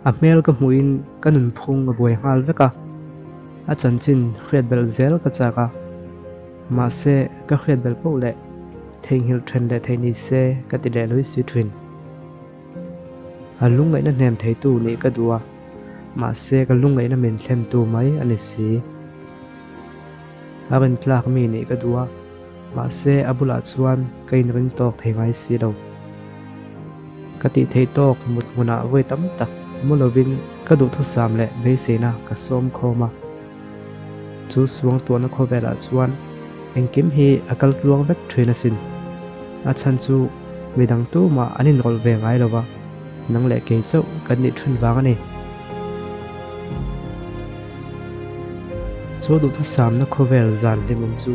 A hmel ka hmuhin ka nunphung a buai nghal vek a, a chanchin hriat belh zel ka chak a, mahse ka hriat belh poh leh theihnghilh then leh theih ni se ka ti leh lui si thin. A lungngaihna hnem theitu nih ka duh a, mahse ka lungngaihna min thlentu mai a ni si. A rintlak mi nih ka duh a, mahse a bulah chuan ka inring tawk thei ngai si lo. Ka tih theih tawk mut hmunah vawi tam tak mu lovin ka duhthusam leh beiseina ka sawm khawm a. Chu suang tuahna khawvelah chuan engkim hi a kal tluang vek thin asin. A chhan chu midang tumah an inrawlh ve ngai lo va, nang leh kei chauh kan nih thin vang a ni. Chu duhthusamna khawvel zan hlimawm chu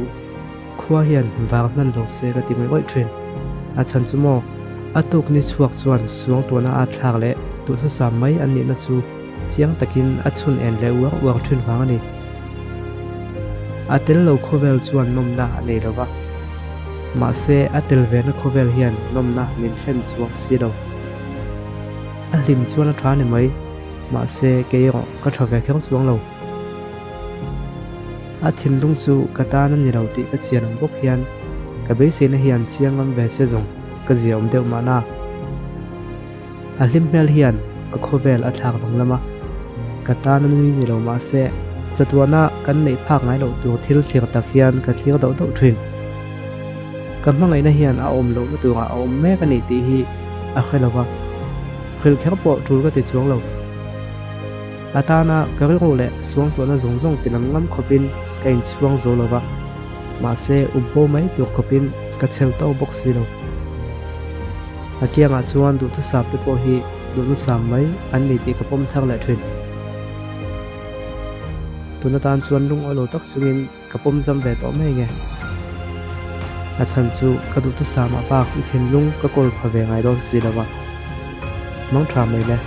khua hian vang hnan lo se ka ti ngawih ngawih thin. A chhan chu maw, a tuk ni chhuak chuan suang tuahna a thlak leh duhthusam mai an nihna chu chiang takin a chhun en leh uar uar thin vang a ni. A tel lo khawvel chuan nawmna a nei lo va, mahse a tel vena khawvel hian nawmna min thlen chuang si lo. A hlim chuan a tha ni mai, mahse kei erawh ka tha ve kher chuang lo. A thinlung chu ka tan a ni lo tih ka chian ang bawk hian ka beiseina hian chiang ngam ve se zawng ka zia awm deuh mahna. A hlim hmel hian ka khawvel a thlak danglam a, ka tan a nui ni lo mahse chatuahna kan neih phak ngai loh tur thil thlir tak hian ka thlir dauh dauh thin. Ka hmangaihna hian a awm lohna turah a awm mek a ni tih hi a hre lo va, hrilh kher pawh tul ka ti chuang lo. A tana ka rilru leh suangtuahna zawng zawng tilang ngam khawpin ka inchhuang zo lo va, mahse up bo mai tur khawpin ka chhel tawk bawk si lo. A kiangah chuan duhthusam te pawh hi duhthusam mai an ni tih ka pawm thar leh thin. Tun atan chuan lungawi lo tak chungin ka pawm zam ve tawh mai nge. A chhan chu ka duhthusam ah bak i thinlung ka kawl pha ve ngai dawn si lo a. Mang tha mai le.